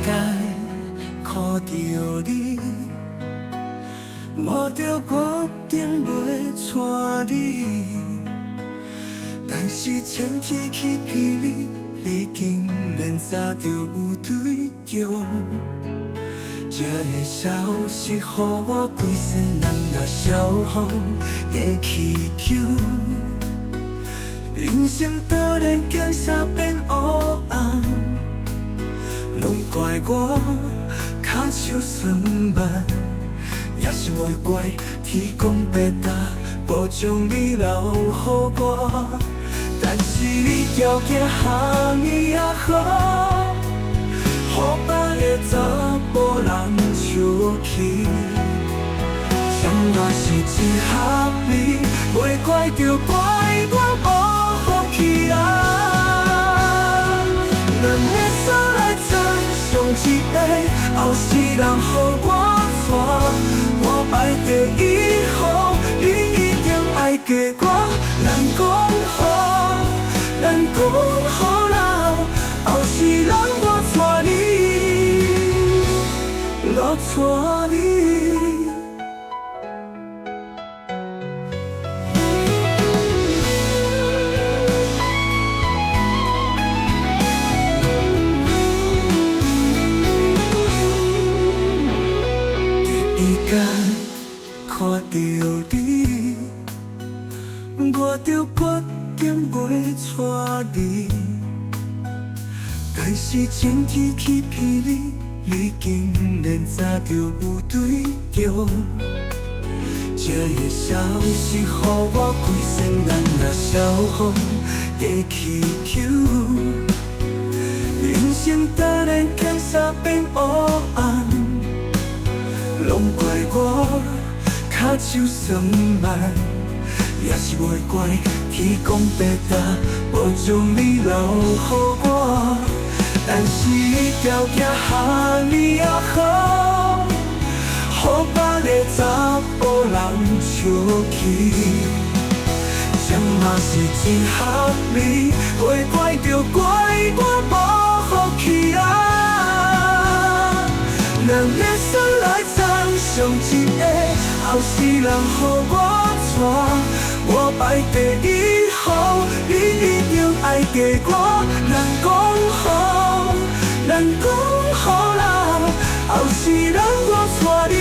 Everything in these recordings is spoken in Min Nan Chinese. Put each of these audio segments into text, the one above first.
間看著你，我就決定袂帶你。但是前提去騙你，你竟然早就有對象。這个消息予我規身人若燒予的氣球，人生突然景色變烏暗，攏怪我跤手酸慢，也是袂怪天公伯踏，無將你留予我。但是你條件哈爾仔好，予別个查埔人手氣，這嘛是真合理，袂怪就怪我無福氣啊！咱會使來參上一个後世人予我帶，我排第一號，你一定愛嫁我。咱講好，咱講好啦，後世人我帶你，我帶你。第一眼看著你，我就決定袂帶你。但是前提去騙你，你竟然早就有對象。這个消息予我規身人若燒予的氣球，人生突然景色變烏暗，攏怪我跤手酸慢，也是袂怪天公伯踏，無將你留予我。但是你條件哈爾仔好，予別个查埔人手氣，這嘛是真合理，袂怪就怪我無福氣啊！咱會使來參上一个後世人予我帶，我排第一號，你一定愛嫁我。咱講好，咱講好啦，後世人我帶你。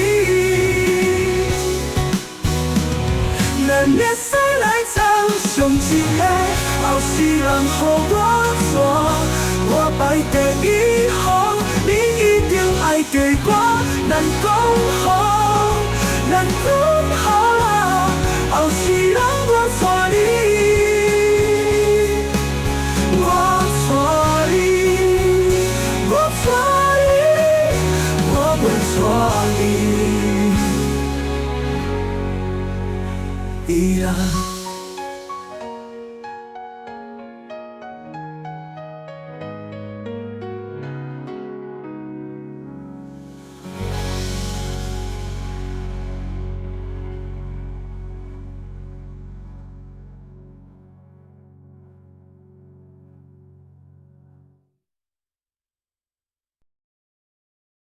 咱會使來參上一个後世人予我帶，我排第一號，你一定愛嫁我。咱講好，咱講好啦，後世人我帶你，我帶你，我帶你，我袂帶你。伊啦。